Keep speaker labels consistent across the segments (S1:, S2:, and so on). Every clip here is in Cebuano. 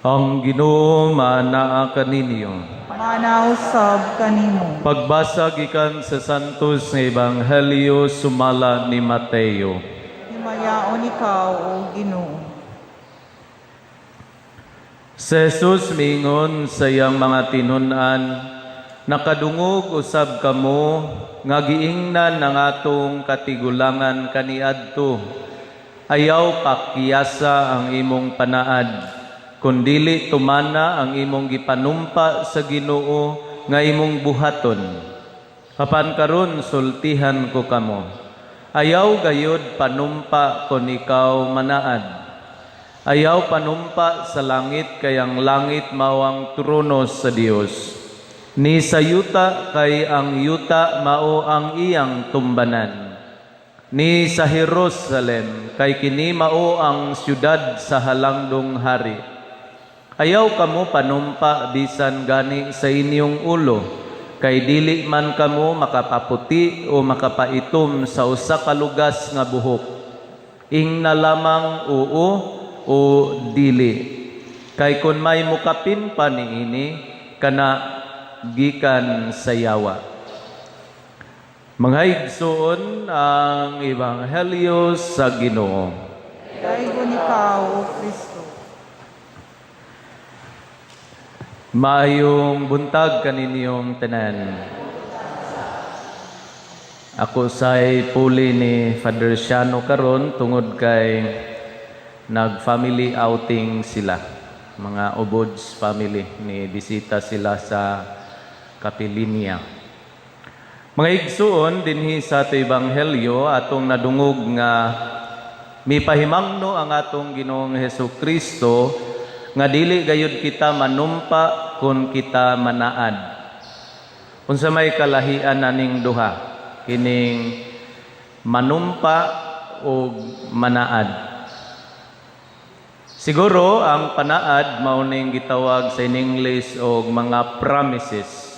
S1: Ang Ginoo maanaa kaninyo.
S2: Maanaa usab kanimo.
S1: Pagbasa gikan sa Santos nga Ebanghelyo sumala ni Mateo.
S2: Himayaon ikaw, O Ginoo.
S1: Si Jesus miingon sa iyang mga tinun-an, "Nakadungog usab kamo nga giingnan ang atong katigulangan kaniadto, 'Ayaw pakyasa ang imong panaad, kun dili tumana ang imong gipanumpa sa Ginoo nga imong buhaton.' Apan karon sultihan ko kamo, ayaw gayud panumpa kon ikaw manaad. Ayaw panumpa sa langit kay ang langit mao ang trono sa Dios. Ni sa yuta kay ang yuta mao ang iyang tumbanan. Ni sa Jerusalem kay kini mao ang syudad sa halangdong hari. Ayaw kamo panumpa bisan gani sa inyong ulo kay dili man kamo makapaputi o makapaitom sa usa ka lugas nga buhok. Ingna lamang oo o dili. Kay kun may mukapin pa niini, kana gikan sa yawa." Mga igsoon, ang Ebanghelyo sa Ginoo.
S2: Daygon ikaw, O Kristo.
S1: Maayong buntag kaninyong tanan. Ako say puli ni Father Siano karon tungod kay nag-family outing sila. Mga Ubods family ni bisita sila sa Kapilinia. Mga igsuon, dinhi sa ato ebanghelyo atong nadungog nga mipahimangno ang atong Ginoong Hesus Kristo nga dili gayud kita manumpa kung kita manaad. Unsa may kalahian aning duha? Kining manumpa o manaad. Siguro ang panaad mao ning gitawag sa in English og mga promises.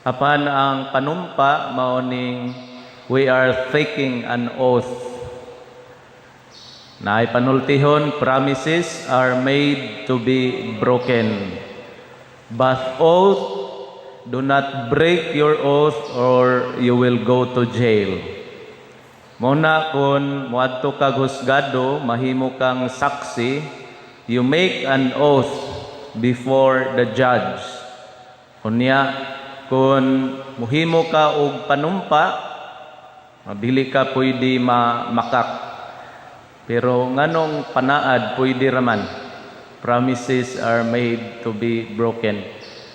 S1: Apan ang panumpa mao ning we are taking an oath. Naay panultihon, promises are made to be broken. But oath, do not break your oath or you will go to jail. Mao na kung muadto kag husgado, mahimo kang saksi, you make an oath before the judge. Unya, kung muhimo ka og panumpa, dili ka pwede makak. Pero nganong panaad pwede raman? Promises are made to be broken.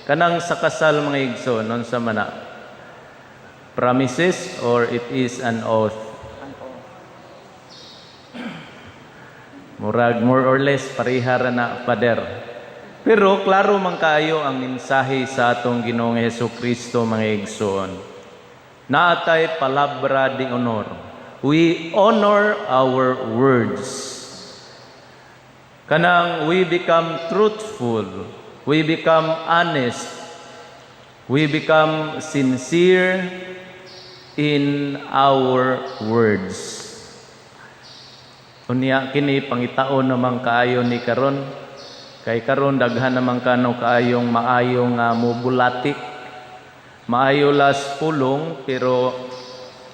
S1: Kanang sa kasal, mga igsoon, unsa man na? Promises or it is an oath? Murag more or less pareha ra na, Father. Pero klaro man kaayo ang mensahe sa atong Ginoong Hesus Kristo, mga igsoon. Naatay palabra de honor. We honor our words. Kanang we become truthful, we become honest, we become sincere in our words. Unya kini pangitaon naman kaayo ni karon kay karon daghan naman kano kaayong maayong nga mubulati. Maayo las pulong pero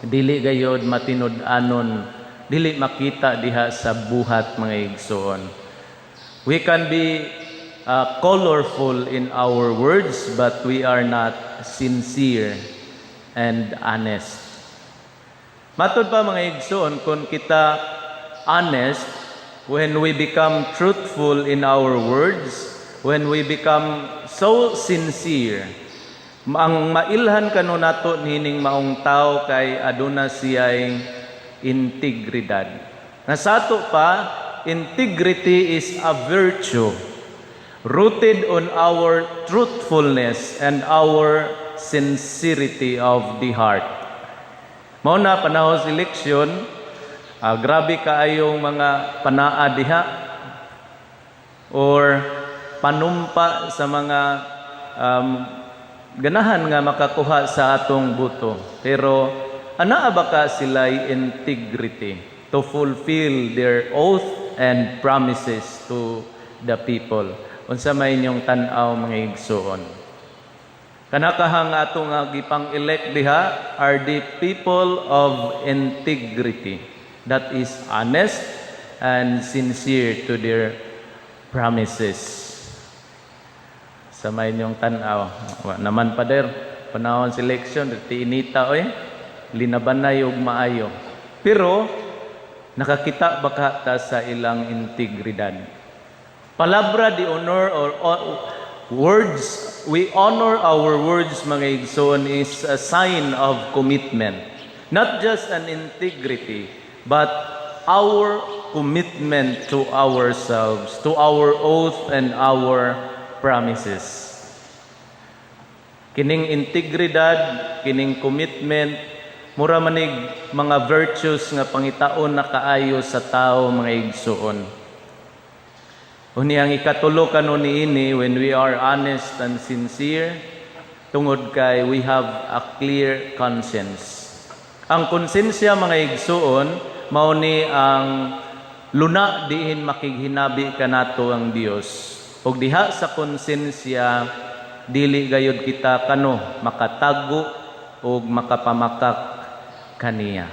S1: dili gayod matinud-anon, dili makita diha sa buhat, mga igsoon. We can be colorful in our words, but we are not sincere and honest. Matod pa, mga igsoon, kung kita honest, when we become truthful in our words, when we become so sincere, ang mailhan kano nato nining maong tao kay aduna siya'y integridad. Na sa ato pa, integrity is a virtue rooted on our truthfulness and our sincerity of the heart. Mao na panahon sa eleksyon, grabe kaayong mga panaa diha or panumpa sa mga ganahan nga makakuha sa atong boto. Pero anaa ba ka sila'y integrity to fulfill their oath and promises to the people? Unsa may inyong tan-aw, mga igsuon? Kanakahang ato nga gipang-elect diha are the people of integrity that is honest and sincere to their promises. Sa may inyong tan-aw? Wa naman, pader. Panahon selection, ti inita oy. Linabanay og maayo. Pero nakakita ba ka ta sa ilang integridad? Palabra de honor or words, we honor our words, mga igsoon, is a sign of commitment. Not just an integrity, but our commitment to ourselves, to our oath and our promises. Kining integridad, kining commitment, mura manig mga virtues nga pangitaon na kaayo sa tao, mga igsoon. Unya ang ikatulo kano niini, when we are honest and sincere, tungod kay we have a clear conscience. Ang konsensya, mga igsuon, mao ni ang luna diin makighinabi kanato ang Dios. Ug diha sa konsensya, dili gayud kita kano makatago ug makapamakak kaniya.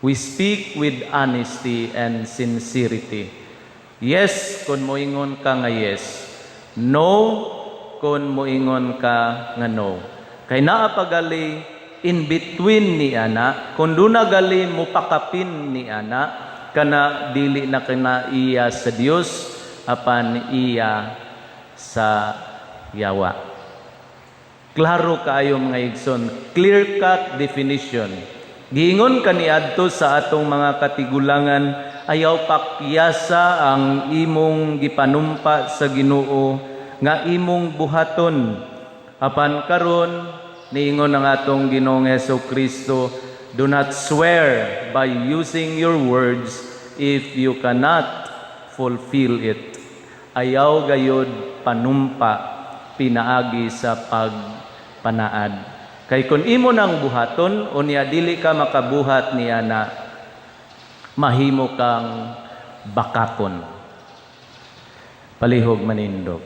S1: We speak with honesty and sincerity. Yes kung moingon ka nga yes. No kung moingon ka nga no. Kay naa pagali in between ni ana, kung duna gali mo pakapin ni ana, kana dili na kana iya sa Dios apan iya sa yawa. Klaro kaayo, mga igsoon, clear cut definition. Giingon kaniadto sa atong mga katigulangan, ayaw pakyasa ang imong gipanumpa sa Ginoo nga imong buhaton. Apan karon niingon ang atong Ginoong Hesus Kristo, do not swear by using your words if you cannot fulfill it. Ayaw gayod panumpa pinaagi sa pagpanaad. Kay kung imo nang buhaton, unya dili ka makabuhat niya na, mahimo kang bakakon. Palihog manindog.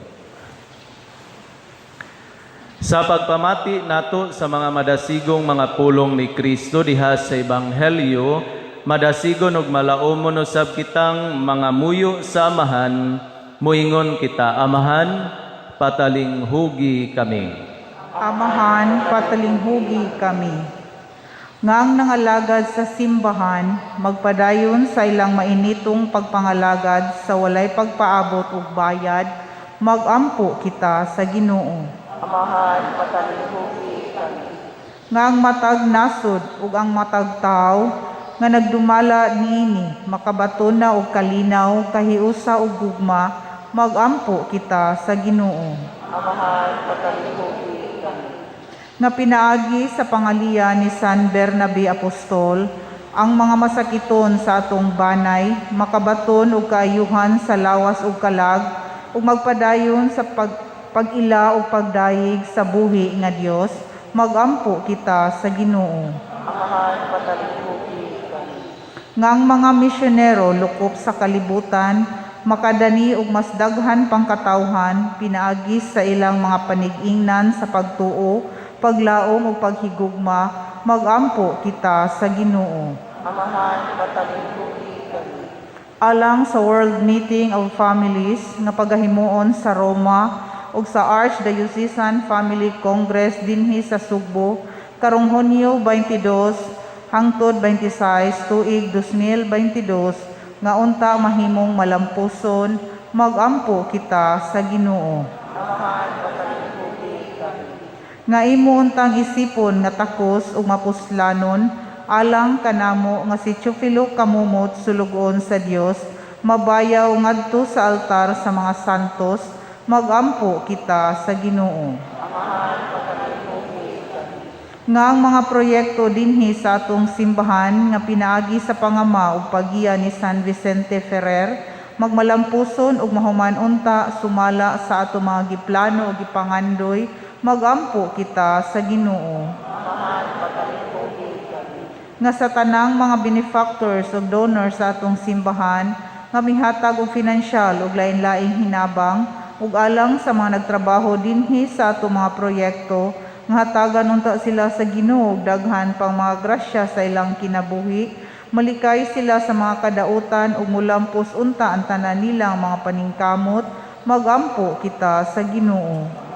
S1: Sa pagpamati nato sa mga madasigong mga pulong ni Kristo diha sa Ebanghelyo, madasigon ug malaumon usab kitang mga muyo sa Amahan, muingon kita, "Amahan, patalinghugi kami."
S2: Amahan, patalinghugi kami. Nga ang nangalagad sa simbahan, magpadayon sa ilang mainitong pagpangalagad sa walay pagpaabot ug bayad, magampo kita sa Ginoo.
S3: Amahan, patalinghugi kami.
S2: Nga ang matag nasod ug ang matag tawo nga nagdumala niini makabaton na og kalinaw, kahiusa ug gugma, magampo kita sa Ginoo.
S3: Amahan, patalinghugi kami.
S2: Nga pinaagi sa pangaliya ni San Bernabe Apostol, ang mga masakiton sa atong banay makabaton og kaayuhan sa lawas ug kalag ug magpadayon sa pag-ila ug pagdayeg sa buhi nga Dios, magampo kita sa Ginoo.
S3: Amahan, patalinghugi kami.
S2: Nga ang mga misyonero lukop sa kalibutan makadani og mas daghan pang katawhan pinaagi sa ilang mga panig-ingnan sa pagtuo, paglaom ug paghigugma, magampo kita sa Ginoo.
S3: Amahan, patalinghugi kami.
S2: Alang sa World Meeting of Families nga pagahimuon sa Roma ug sa Archdiocesan Family Congress dinhi sa Sugbo karong Hunyo 22 hangtod 26 tuig 2022, nga unta mahimong malampuson, magampo kita sa Ginoo.
S3: Amahan, patalinghugi kami.
S2: Nga imo untang isipon nga takos ug mapuslanon alang kanamo nga si Teofilo Camomot, sulugoon sa Dios, mabayaw ngadto sa altar sa mga santos, magampo kita sa Ginoo.
S3: Amahan, patalinghugi kami.
S2: Nga ang mga proyekto dinhi sa atong simbahan nga pinaagi sa pangama ug paggiya ni San Vicente Ferrer magmalampuson ug mahuman unta sumala sa ato mga giplano ug gipangandoy, magampo kita sa Ginoo.
S3: Amahan, patalinghugi kami.
S2: Nga sa tanang mga benefactors ug donors sa atong simbahan nga mihatag og finansyal ug lain-laing hinabang, ug alang sa mga nagtrabaho dinhi sa ato mga proyekto, nga hatagan unta sila sa Ginoo og daghan pang mga grasya sa ilang kinabuhi, malikay sila sa mga kadautan ug mulampos unta ang tanan nilang mga paningkamot. Magampo kita sa Ginoo.